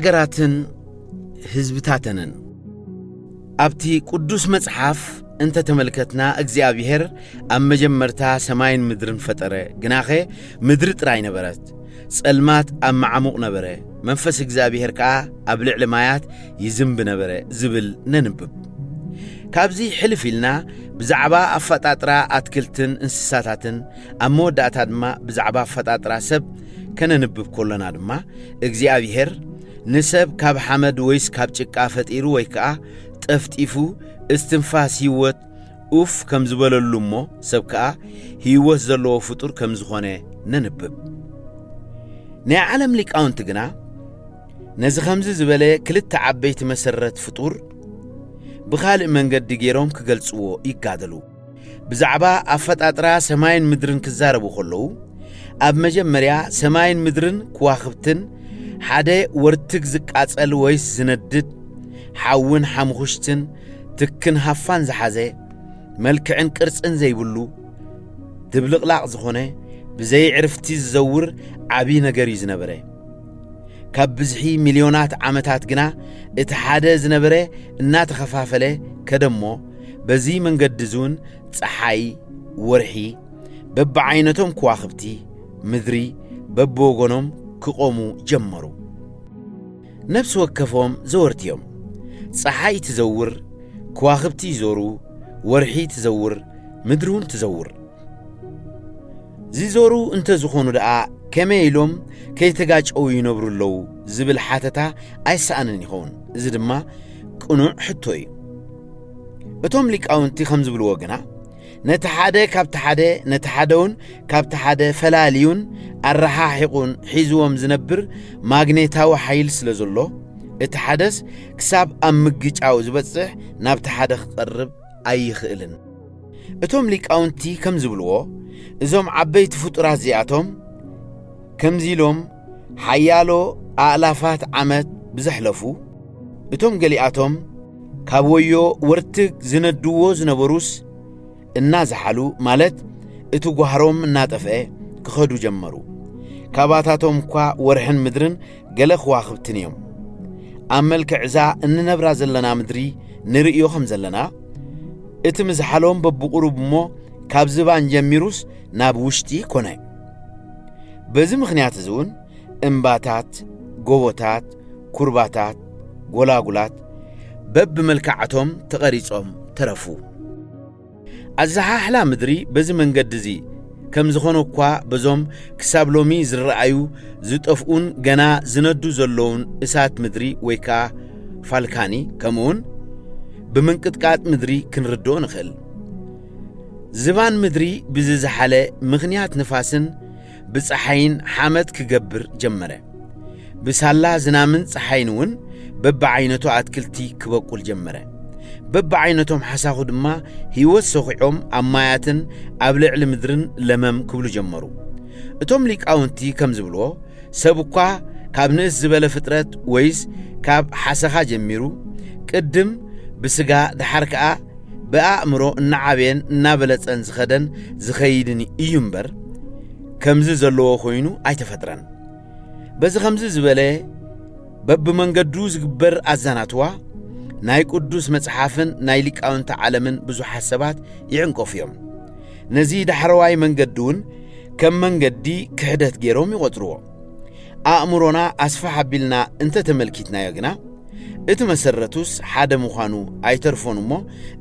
ሃገራትን ህዝብታተንን። ኣብቲ ቅዱስ መጽሓፍ እንተ ተመልከትና፣ እግዚኣብሔር ኣብ መጀመርታ ሰማይን ምድርን ፈጠረ፣ ግናኸ ምድሪ ጥራይ ነበረት፣ ጸልማት ኣብ መዓሙቕ ነበረ፣ መንፈስ እግዚኣብሔር ከኣ ኣብ ልዕሊ ማያት ይዝንቢ ነበረ ዝብል ነንብብ። ካብዚ ሕልፍ ኢልና ብዛዕባ ኣፈጣጥራ ኣትክልትን እንስሳታትን፣ ኣብ መወዳእታ ድማ ብዛዕባ ኣፈጣጥራ ሰብ ከነንብብ ከሎና ድማ፣ እግዚኣብሔር ንሰብ ካብ ሓመድ ወይስ ካብ ጭቃ ፈጢሩ ወይ ከኣ ጠፍጢፉ እስትንፋስ ህይወት ኡፍ ከም ዝበለሉ እሞ ሰብ ከኣ ህይወት ዘለዎ ፍጡር ከም ዝኾነ ነንብብ። ናይ ዓለም ሊቃውንቲ ግና ነዚ ከምዚ ዝበለ ክልተ ዓበይቲ መሰረት ፍጡር ብኻልእ መንገዲ ገይሮም ክገልጽዎ ይጋደሉ። ብዛዕባ ኣፈጣጥራ ሰማይን ምድርን ክዛረቡ ከለዉ፣ ኣብ መጀመርያ ሰማይን ምድርን ክዋኽብትን ሓደ ወርትግ ዝቃጸል ወይስ ዝነድድ ሓውን ሓሙኽሽትን ትክን ሃፋን ዝሓዘ፣ መልክዕን ቅርጽን ዘይብሉ፣ ድብልቕላቕ ዝኾነ፣ ብዘይ ዕርፍቲ ዝዘውር ዓቢ ነገር እዩ ዝነበረ። ካብ ብዝሒ ሚልዮናት ዓመታት ግና እቲ ሓደ ዝነበረ እናተኸፋፈለ ከደ እሞ፣ በዚ መንገዲ እዚ እውን ጸሓይ፣ ወርሒ፣ በብዓይነቶም ከዋኽብቲ፣ ምድሪ በብወገኖም ክቖሙ ጀመሩ። ነፍሲ ወከፎም ዘወርቲ እዮም። ጸሓይ ትዘውር፣ ከዋኽብቲ ይዞሩ፣ ወርሒ ትዘውር፣ ምድሪ እውን ትዘውር። ዝዞሩ እንተ ዝኾኑ ደኣ ከመይ ኢሎም ከይተጋጨዉ ይነብሩ ኣለዉ ዝብል ሓተታ ኣይሰኣንን ይኸውን። እዚ ድማ ቅኑዕ ሕቶ እዩ። እቶም ሊቃውንቲ ከም ዝብልዎ ግና፣ ነቲ ሓደ ካብቲ ሓደ፣ ነቲ ሓደ እውን ካብቲ ሓደ ፈላልዩን ኣረሓሒቑን ሒዝዎም ዝነብር ማግኔታዊ ሓይል ስለ ዘሎ፣ እቲ ሓደስ ክሳብ ኣብ ምግጫው ዝበጽሕ ናብቲ ሓደ ክቐርብ ኣይኽእልን። እቶም ሊቃውንቲ ከም ዝብልዎ፣ እዞም ዓበይቲ ፍጡራት እዚኣቶም ከምዚ ኢሎም ሓያሎ ኣእላፋት ዓመት ብዘሕለፉ፣ እቶም ገሊኣቶም ካብ ወዮ ወርትግ ዝነድዎ ዝነበሩስ እናዝሓሉ፣ ማለት እቲ ጓህሮም እናጠፍአ ክኸዱ ጀመሩ። ካባታቶም እኳ ወርሕን ምድርን ገለ ከዋኽብትን እዮም። ኣብ መልክዕ እዛ እንነብራ ዘለና ምድሪ ንርእዮ ከም ዘለና፣ እቲ ምዝሓሎም በብቑሩብ እሞ ካብ ዝባን ጀሚሩስ ናብ ውሽጢ ኮነ። በዚ ምኽንያት እዚ እውን እምባታት፣ ጎቦታት፣ ኩርባታት፣ ጎላጉላት በብመልክዓቶም ተቐሪጾም ተረፉ። ኣዘሓሕላ ምድሪ በዚ መንገዲ እዚ ከም ዝኾነ እኳ በዞም ክሳብ ሎሚ ዝረኣዩ ዝጠፍኡን ገና ዝነዱ ዘለዉን እሳት ምድሪ ወይ ከኣ ፋልካኒ፣ ከምኡውን ብምንቅጥቃጥ ምድሪ ክንርድኦ ንኽእል። ዝባን ምድሪ ብዝዝሓለ ምኽንያት ንፋስን ብጸሓይን ሓመድ ክገብር ጀመረ። ብሳላ ዝናምን ጸሓይን እውን በብዓይነቱ ኣትክልቲ ክበቁል ጀመረ። በብዓይነቶም ሓሳኹ ድማ ህይወት ሰኺዖም ኣብ ማያትን ኣብ ልዕሊ ምድርን ለመም ክብሉ ጀመሩ። እቶም ሊቃውንቲ ከም ዝብልዎ፣ ሰብ እኳ ካብ ንእስ ዝበለ ፍጥረት ወይስ ካብ ሓሰኻ ጀሚሩ፣ ቅድም ብስጋ፣ ደሓር ከኣ ብኣእምሮ እናዓበየን እናበለጸን ዝኸደን ዝኸይድን እዩ እምበር፣ ከምዚ ዘለዎ ኮይኑ ኣይተፈጥረን። በዚ ከምዚ ዝበለ በብመንገዱ ዝግበር ኣዛናትዋ፣ ናይ ቅዱስ መጽሓፍን ናይ ሊቃውንቲ ዓለምን ብዙሓት ሰባት ይዕንቀፉ እዮም። ነዚ ዳሕረዋይ መንገዲ እውን ከም መንገዲ ክሕደት ገይሮም ይቖጽርዎ። ኣእምሮና ኣስፍሕ ኣቢልና እንተ ተመልኪትናዮ ግና፣ እቲ መሰረቱስ ሓደ ምዃኑ ኣይተርፎን እሞ፣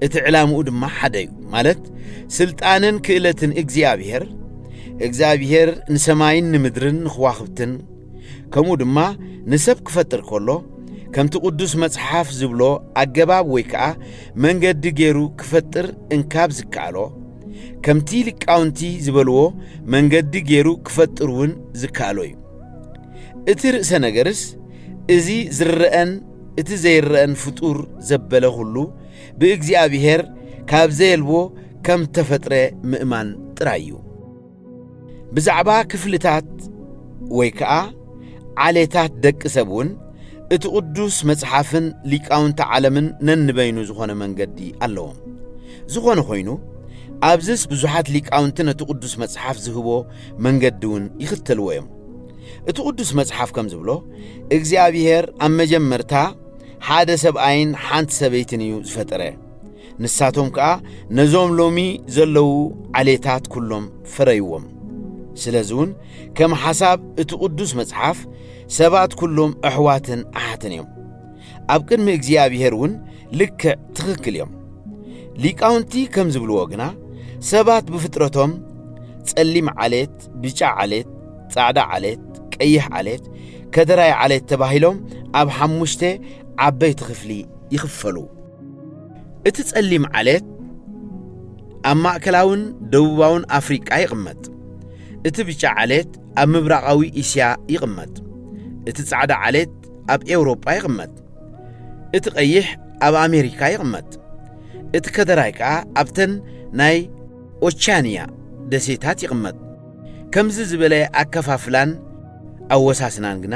እቲ ዕላምኡ ድማ ሓደ እዩ። ማለት፣ ስልጣንን ክእለትን እግዚኣብሔር፣ እግዚኣብሔር ንሰማይን ንምድርን ንኽዋኽብትን፣ ከምኡ ድማ ንሰብ ክፈጥር ከሎ፣ ከምቲ ቅዱስ መጽሓፍ ዝብሎ ኣገባብ ወይ ከኣ መንገዲ ገይሩ ክፈጥር እንካብ ዝከኣሎ፣ ከምቲ ሊቃውንቲ ዝበልዎ መንገዲ ገይሩ ክፈጥር እውን ዝከኣሎ እዩ። እቲ ርእሰ ነገርስ፣ እዚ ዝረአን እቲ ዘይረአን ፍጡር ዘበለ ኩሉ ብእግዚኣብሔር ካብ ዘየልቦ ከም ተፈጥረ ምእማን ጥራይ እዩ። ብዛዕባ ክፍልታት ወይ ከኣ ዓሌታት ደቂ ሰብ እውን እቲ ቅዱስ መጽሓፍን ሊቃውንቲ ዓለምን ነንበይኑ ዝኾነ መንገዲ ኣለዎም። ዝኾነ ኮይኑ፣ ኣብዚስ ብዙሓት ሊቃውንቲ ነቲ ቅዱስ መጽሓፍ ዝህቦ መንገዲ እውን ይኽተልዎ እዮም። እቲ ቅዱስ መጽሓፍ ከም ዝብሎ፣ እግዚኣብሔር ኣብ መጀመርታ ሓደ ሰብኣይን ሓንቲ ሰበይትን እዩ ዝፈጠረ። ንሳቶም ከኣ ነዞም ሎሚ ዘለዉ ዓሌታት ኩሎም ፈረይዎም። ስለዚ እውን ከም ሓሳብ እቲ ቅዱስ መጽሓፍ ሰባት ኩሎም ኣሕዋትን ኣሓትን እዮም። ኣብ ቅድሚ እግዚኣብሔር እውን ልክዕ ትኽክል እዮም። ሊቃውንቲ ከም ዝብልዎ ግና ሰባት ብፍጥረቶም ጸሊም ዓሌት፣ ብጫ ዓሌት፣ ጻዕዳ ዓሌት፣ ቀይሕ ዓሌት፣ ከደራይ ዓሌት ተባሂሎም ኣብ ሓሙሽተ ዓበይቲ ክፍሊ ይኽፈሉ። እቲ ጸሊም ዓሌት ኣብ ማእከላውን ደቡባውን ኣፍሪቃ ይቕመጥ። እቲ ብጫ ዓሌት ኣብ ምብራቓዊ እስያ ይቕመጥ። እቲ ጻዕዳ ዓሌት ኣብ ኤውሮጳ ይቕመጥ። እቲ ቀይሕ ኣብ ኣሜሪካ ይቕመጥ። እቲ ከደራይ ከኣ ኣብተን ናይ ኦቻንያ ደሴታት ይቕመጥ። ከምዚ ዝበለ ኣከፋፍላን ኣወሳስናን ግና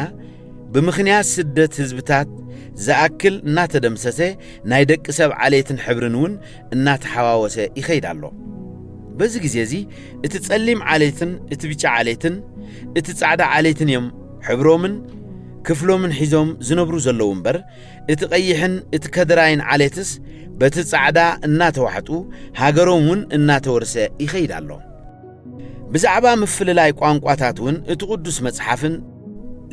ብምኽንያት ስደት ህዝብታት ዝኣክል እናተደምሰሰ ናይ ደቂ ሰብ ዓሌትን ሕብርን እውን እናተሓዋወሰ ይኸይድ ኣሎ። በዚ ግዜ እዚ እቲ ጸሊም ዓሌትን እቲ ብጫ ዓሌትን እቲ ጻዕዳ ዓሌትን እዮም ሕብሮምን ክፍሎምን ሒዞም ዝነብሩ ዘለዉ እምበር፣ እቲ ቀይሕን እቲ ከደራይን ዓሌትስ በቲ ጻዕዳ እናተዋሕጡ ሃገሮም እውን እናተወርሰ ይኸይድ ኣሎ። ብዛዕባ ምፍልላይ ቋንቋታት እውን እቲ ቅዱስ መጽሓፍን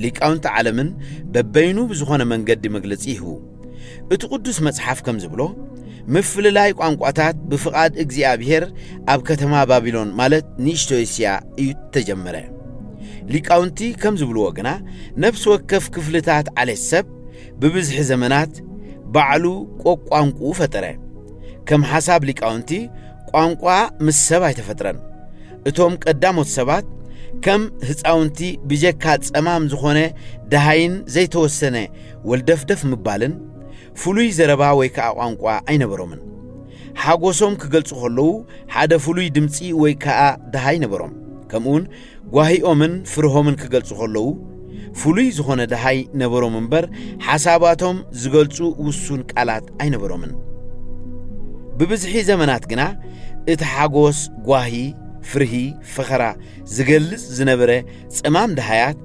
ሊቃውንቲ ዓለምን በበይኑ ብዝኾነ መንገዲ መግለጺ ይህቡ። እቲ ቅዱስ መጽሓፍ ከም ዝብሎ፣ ምፍልላይ ቋንቋታት ብፍቓድ እግዚኣብሔር ኣብ ከተማ ባቢሎን፣ ማለት ንእሽቶ እስያ እዩ ተጀመረ። ሊቃውንቲ ከም ዝብልዎ ግና፣ ነፍሲ ወከፍ ክፍልታት ዓሌት ሰብ ብብዝሒ ዘመናት ባዕሉ ቆቋንቁኡ ፈጠረ። ከም ሓሳብ ሊቃውንቲ፣ ቋንቋ ምስ ሰብ ኣይተፈጥረን። እቶም ቀዳሞት ሰባት ከም ህፃውንቲ ብጀካ ጸማም ዝኾነ ደሃይን ዘይተወሰነ ወልደፍደፍ ምባልን ፍሉይ ዘረባ ወይ ከዓ ቋንቋ ኣይነበሮምን። ሓጎሶም ክገልጹ ከለዉ ሓደ ፍሉይ ድምፂ ወይ ከዓ ደሃይ ነበሮም። ከምኡውን ጓሂኦምን ፍርሆምን ክገልጹ ከለዉ ፍሉይ ዝኾነ ደሃይ ነበሮም እምበር፣ ሓሳባቶም ዝገልጹ ውሱን ቃላት ኣይነበሮምን። ብብዝሒ ዘመናት ግና እቲ ሓጎስ፣ ጓሂ፣ ፍርሂ፣ ፈኸራ ዝገልጽ ዝነበረ ጸማም ደሃያት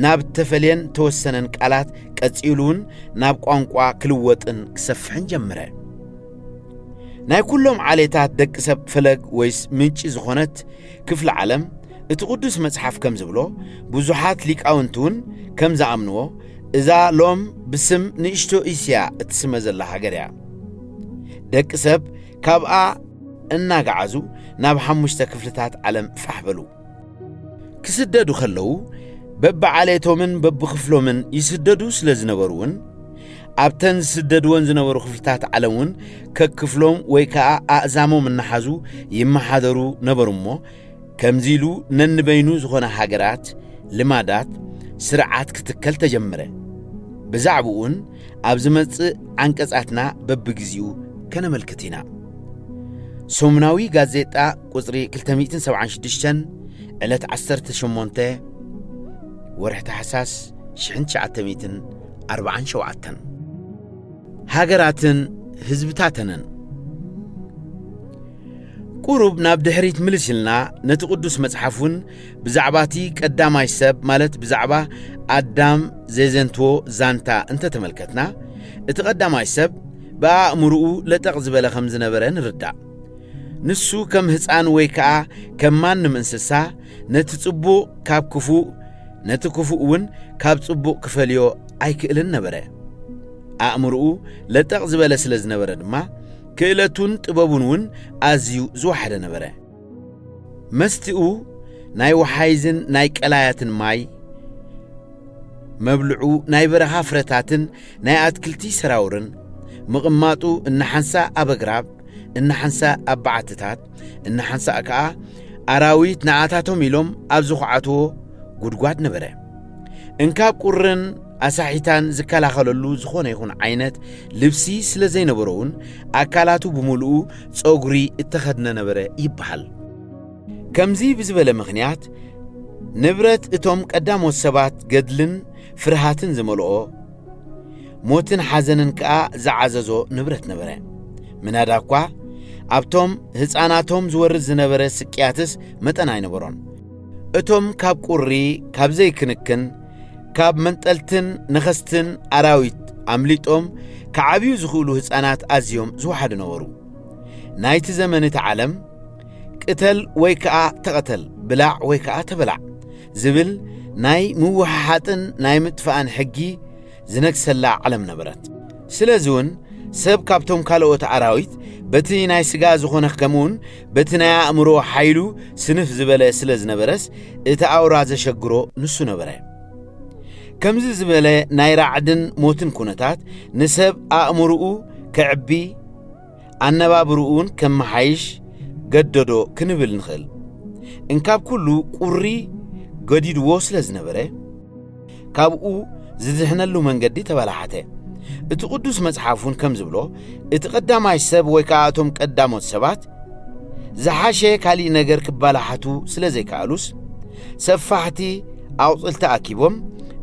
ናብ ተፈልየን ተወሰነን ቃላት ቀጺሉ እውን ናብ ቋንቋ ክልወጥን ክሰፍሕን ጀመረ። ናይ ኩሎም ዓሌታት ደቂ ሰብ ፈለግ ወይስ ምንጪ ዝኾነት ክፍሊ ዓለም፣ እቲ ቅዱስ መጽሓፍ ከም ዝብሎ፣ ብዙሓት ሊቃውንቲ እውን ከም ዝኣምንዎ፣ እዛ ሎም ብስም ንእሽቶ እስያ እትስመ ዘላ ሃገር እያ። ደቂ ሰብ ካብኣ እናገዓዙ ናብ ሓሙሽተ ክፍልታት ዓለም ፋሕ በሉ። ክስደዱ ከለዉ በብዓሌቶምን በብክፍሎምን ይስደዱ ስለ ዝነበሩ እውን፣ ኣብተን ዝስደድወን ዝነበሩ ክፍልታት ዓለም እውን ከክፍሎም ወይ ከዓ ኣእዛሞም እናሓዙ ይመሓደሩ ነበሩ እሞ፣ ከምዚ ኢሉ ነንበይኑ ዝኾነ ሃገራት፣ ልማዳት፣ ስርዓት ክትከል ተጀመረ። ብዛዕባኡን ኣብ ዝመጽእ ዓንቀጻትና በብግዜኡ ከነመልክት ኢና። ሰሙናዊ ጋዜጣ ቁጽሪ ክልተ ሚእትን ሰብዓን ሽዱሽተን፣ ዕለት ዓሰርተ ሸሞንተ ወርሒ ታሕሳስ ሽሕን ትሽዓተ ሚእትን ኣርባዓን ሸውዓተን። ሃገራትን ህዝብታተንን። ቁሩብ ናብ ድሕሪት ምልስ ኢልና ነቲ ቅዱስ መጽሓፍ እውን ብዛዕባ እቲ ቀዳማይ ሰብ፣ ማለት ብዛዕባ ኣዳም ዘየዘንትዎ ዛንታ እንተተመልከትና፣ እቲ ቀዳማይ ሰብ ብኣእምርኡ ለጠቕ ዝበለ ከም ዝነበረ ንርዳእ። ንሱ ከም ህፃን ወይ ከዓ ከም ማንም እንስሳ ነቲ ጽቡቕ ካብ ክፉእ፣ ነቲ ክፉእ እውን ካብ ጽቡቕ ክፈልዮ ኣይክእልን ነበረ። ኣእምርኡ ለጠቕ ዝበለ ስለ ዝነበረ ድማ፣ ክእለቱን ጥበቡን እውን ኣዝዩ ዝወሓደ ነበረ። መስትኡ ናይ ወሓይዝን ናይ ቀላያትን ማይ፣ መብልዑ ናይ በረኻ ፍረታትን ናይ ኣትክልቲ ሰራውርን፣ ምቕማጡ እናሓንሳ ኣብ ኣግራብ፣ እናሓንሳ ኣብ በዓትታት፣ እናሓንሳ ከኣ ኣራዊት ንዓታቶም ኢሎም ኣብ ዝኹዓትዎ ጉድጓድ ነበረ። እንካብ ቁርን ኣሳሒታን ዝከላኸለሉ ዝኾነ ይኹን ዓይነት ልብሲ ስለ ዘይነበሮ እውን ኣካላቱ ብምሉኡ ጸጉሪ እተኸድነ ነበረ ይበሃል። ከምዚ ብዝበለ ምኽንያት ንብረት እቶም ቀዳሞት ሰባት ገድልን ፍርሃትን ዝመልኦ፣ ሞትን ሓዘንን ከኣ ዝዓዘዞ ንብረት ነበረ። ምናዳ እኳ ኣብቶም ህፃናቶም ዝወርድ ዝነበረ ስቅያትስ መጠን ኣይነበሮን። እቶም ካብ ቁሪ፣ ካብ ዘይክንክን፣ ካብ መንጠልትን ነኸስትን ኣራዊት ኣምሊጦም ክዓብዩ ዝኽእሉ ህፃናት ኣዝዮም ዝወሓዱ ነበሩ። ናይቲ ዘመን እቲ ዓለም ቅተል ወይ ከዓ ተቐተል፣ ብላዕ ወይ ከዓ ተበላዕ ዝብል ናይ ምውሓሓጥን ናይ ምጥፋእን ሕጊ ዝነግሰላ ዓለም ነበረት። ስለዚ እውን ሰብ ካብቶም ካልኦት ኣራዊት በቲ ናይ ስጋ ዝኾነ ከምኡውን በቲ ናይ ኣእምሮ ሓይሉ ስንፍ ዝበለ ስለ ዝነበረስ እቲ ኣውራ ዘሸግሮ ንሱ ነበረ። ከምዚ ዝበለ ናይ ራዕድን ሞትን ኩነታት ንሰብ ኣእምሮኡ ከዕቢ፣ ኣነባብርኡ እውን ከመሓይሽ ገደዶ ክንብል ንኽእል። እንካብ ኩሉ ቁሪ ገዲድዎ ስለ ዝነበረ ካብኡ ዝድሕነሉ መንገዲ ተባላሓተ። እቲ ቅዱስ መጽሓፍ እውን ከም ዝብሎ እቲ ቀዳማይ ሰብ ወይ ከዓ እቶም ቀዳሞት ሰባት ዝሓሸ ካሊእ ነገር ክባላሓቱ ስለ ዘይከኣሉስ ሰፋሕቲ ኣቑፅልቲ ኣኪቦም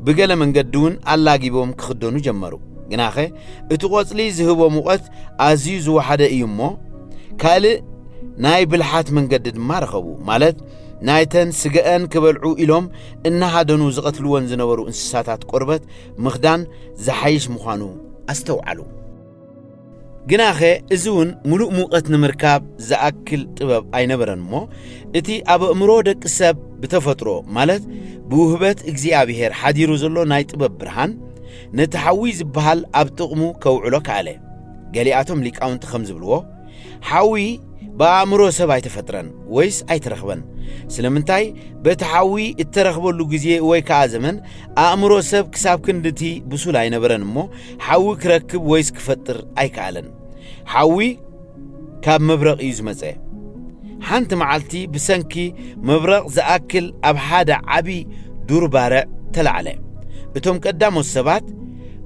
ብገለ መንገዲ እውን ኣላጊቦም ክኽደኑ ጀመሩ። ግናኸ እቲ ቆፅሊ ዝህቦ ሙቐት ኣዝዩ ዝወሓደ እዩ እሞ ካልእ ናይ ብልሓት መንገዲ ድማ ረኸቡ። ማለት ናይተን ስገአን ክበልዑ ኢሎም እናሃደኑ ዝቐትልወን ዝነበሩ እንስሳታት ቆርበት ምኽዳን ዝሓይሽ ምዃኑ ኣስተውዓሉ። ግናኸ እዚ እውን ምሉእ ሙቐት ንምርካብ ዝኣክል ጥበብ ኣይነበረን እሞ እቲ ኣብ ኣእምሮ ደቂ ሰብ ብተፈጥሮ ማለት ብውህበት እግዚኣብሔር ሓዲሩ ዘሎ ናይ ጥበብ ብርሃን ነቲ ሓዊ ዝበሃል ኣብ ጥቕሙ ከውዕሎ ከኣለ። ገሊኣቶም ሊቃውንቲ ከም ዝብልዎ ሓዊ ብኣእምሮ ሰብ ኣይተፈጥረን ወይስ ኣይተረኽበን። ስለምንታይ በቲ ሓዊ እተረኽበሉ ግዜ ወይ ከኣ ዘመን ኣእምሮ ሰብ ክሳብ ክንድቲ ብሱል ኣይነበረን እሞ ሓዊ ክረክብ ወይስ ክፈጥር ኣይከኣለን። ሓዊ ካብ መብረቕ እዩ ዝመጸ። ሓንቲ መዓልቲ ብሰንኪ መብረቕ ዝኣክል ኣብ ሓደ ዓቢ ዱር ባርዕ ተላዕለ። እቶም ቀዳሞት ሰባት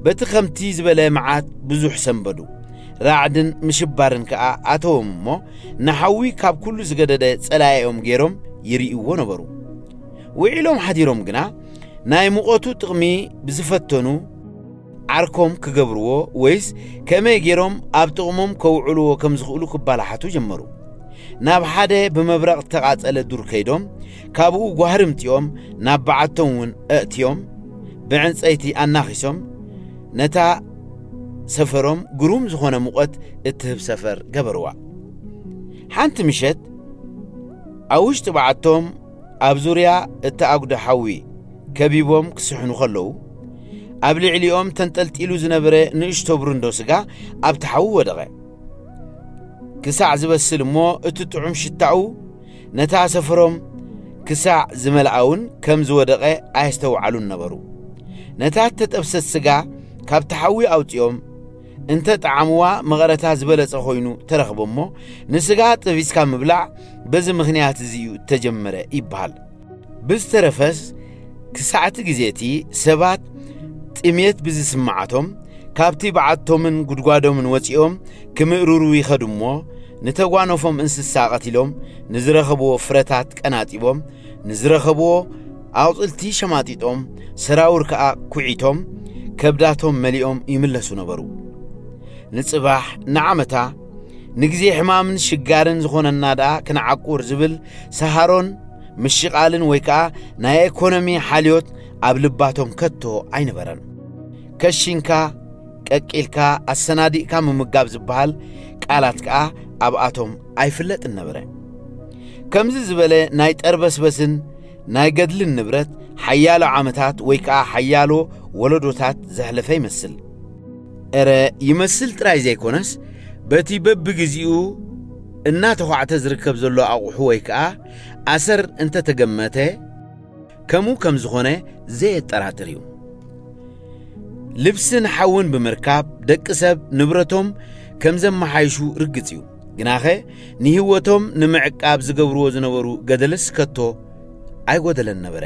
በቲ ከምቲ ዝበለ መዓት ብዙሕ ሰንበዱ። ራዕድን ምሽባርን ከኣ ኣተዎም እሞ ንሓዊ ካብ ኩሉ ዝገደደ ጸላኢኦም ገይሮም ይርእይዎ ነበሩ። ውዒሎም ሓዲሮም ግና ናይ ሙቐቱ ጥቕሚ ብዝፈተኑ ዓርኮም ክገብርዎ ወይስ ከመይ ገይሮም ኣብ ጥቕሞም ከውዕልዎ ከም ዝኽእሉ ክባላሓቱ ጀመሩ። ናብ ሓደ ብመብረቕ እተቓጸለ ዱር ከይዶም ካብኡ ጓህሪ ምጢኦም ናብ በዓቶም እውን ኣእትዮም ብዕንጸይቲ ኣናኺሶም ነታ ሰፈሮም ግሩም ዝኾነ ሙቐት እትህብ ሰፈር ገበርዋ። ሓንቲ ምሸት ኣብ ውሽጢ በዓቶም ኣብ ዙርያ እተኣጉደ ሓዊ ከቢቦም ክስሕኑ ከለዉ ኣብ ልዕሊኦም ተንጠልጢሉ ዝነበረ ንእሽቶ ብርንዶ ስጋ ኣብቲ ሓዊ ወደቐ። ክሳዕ ዝበስል እሞ እቲ ጥዑም ሽታኡ ነታ ሰፈሮም ክሳዕ ዝመልኣ እውን ከም ዝወደቐ ኣየስተውዓሉን ነበሩ። ነታ እተጠብሰት ስጋ ካብቲ ሓዊ ኣውጺኦም እንተ ጠዓምዋ መቐረታ ዝበለጸ ኮይኑ ተረኽቦ እሞ ንስጋ ጠቢስካ ምብላዕ በዚ ምኽንያት እዚ እዩ እተጀመረ ይበሃል። ብዝተረፈስ ክሳዕቲ ግዜ እቲ ሰባት ጥሜት ብዝስምዓቶም ካብቲ በዓቶምን ጉድጓዶምን ወጺኦም ክምእርሩ ይኸዱ እሞ ንተጓነፎም እንስሳ ቀቲሎም ንዝረኸብዎ ፍረታት ቀናጢቦም ንዝረኸብዎ ኣቑፅልቲ ሸማጢጦም ሰራውር ከዓ ኩዒቶም ከብዳቶም መሊኦም ይምለሱ ነበሩ። ንፅባሕ ንዓመታ ንግዜ ሕማምን ሽጋርን ዝኾነና ደኣ ክንዓቁር ዝብል ሰሃሮን ምሽቓልን ወይ ከዓ ናይ ኢኮኖሚ ሓልዮት ኣብ ልባቶም ከቶ ኣይነበረን። ከሺንካ ቀቂልካ ኣሰናዲእካ ምምጋብ ዝበሃል ቃላት ከዓ ኣብኣቶም ኣይፍለጥን ነበረ። ከምዚ ዝበለ ናይ ጠርበስበስን ናይ ገድልን ንብረት ሓያሎ ዓመታት ወይ ከዓ ሓያሎ ወለዶታት ዘሕለፈ ይመስል። እረ ይመስል ጥራይ ዘይኮነስ በቲ በብግዚኡ እናተዃዕተ ዝርከብ ዘሎ ኣቑሑ ወይ ከዓ ኣሰር እንተተገመተ ከምኡ ከም ዝኾነ ዘየጠራጥር እዩ። ልብስን ሓውን ብምርካብ ደቂ ሰብ ንብረቶም ከም ዘመሓይሹ ርግጽ እዩ። ግናኸ ንህይወቶም ንምዕቃብ ዝገብርዎ ዝነበሩ ገደልስ ከቶ ኣይጎደለን ነበረ።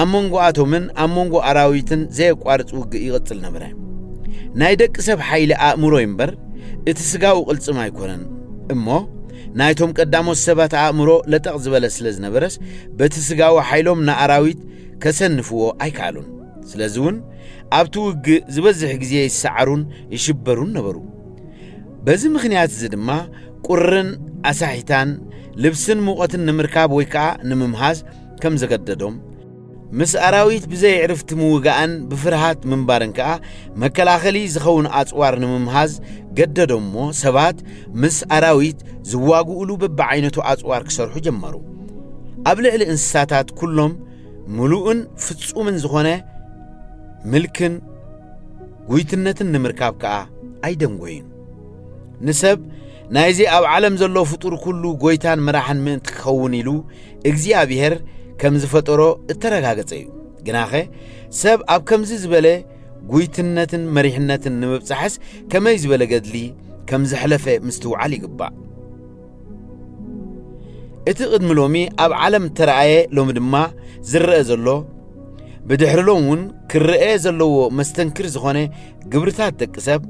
ኣብ መንጎኣቶምን ኣብ መንጎ ኣራዊትን ዘየቋርጽ ውግእ ይቕጽል ነበረ። ናይ ደቂ ሰብ ሓይሊ ኣእምሮ እምበር እቲ ስጋዊ ቅልጽም ኣይኮነን። እሞ ናይቶም ቀዳሞት ሰባት ኣእምሮ ለጠቕ ዝበለ ስለ ዝነበረስ በቲ ስጋዊ ሓይሎም ንኣራዊት ከሰንፍዎ ኣይከኣሉን። ስለዚ እውን ኣብቲ ውግእ ዝበዝሕ ግዜ ይሰዓሩን ይሽበሩን ነበሩ። በዚ ምኽንያት እዚ ድማ ቁርን ኣሳሒታን ልብስን ሙቐትን ንምርካብ ወይ ከዓ ንምምሃዝ ከም ዘገደዶም፣ ምስ ኣራዊት ብዘይ ዕርፍቲ ምውጋእን ብፍርሃት ምንባርን ከኣ መከላኸሊ ዝኸውን ኣጽዋር ንምምሃዝ ገደዶም እሞ፣ ሰባት ምስ ኣራዊት ዝዋግኡሉ በብዓይነቱ ኣጽዋር ክሰርሑ ጀመሩ። ኣብ ልዕሊ እንስሳታት ኩሎም ምሉእን ፍጹምን ዝኾነ ምልክን ጉይትነትን ንምርካብ ከኣ ኣይደንጎዩን። ንሰብ ናይዚ ኣብ ዓለም ዘሎ ፍጡር ኩሉ ጎይታን መራሕን ምእንቲ ክኸውን ኢሉ እግዚኣብሔር ከም ዝፈጠሮ እተረጋገጸ እዩ። ግናኸ ሰብ ኣብ ከምዚ ዝበለ ጉይትነትን መሪሕነትን ንምብጻሕስ ከመይ ዝበለ ገድሊ ከም ዘሕለፈ ምስትውዓል ይግባእ። እቲ ቅድሚ ሎሚ ኣብ ዓለም እተረኣየ ሎሚ ድማ ዝረአ ዘሎ፣ ብድሕሪ ሎም እውን ክረአ ዘለዎ መስተንክር ዝኾነ ግብርታት ደቂ ሰብ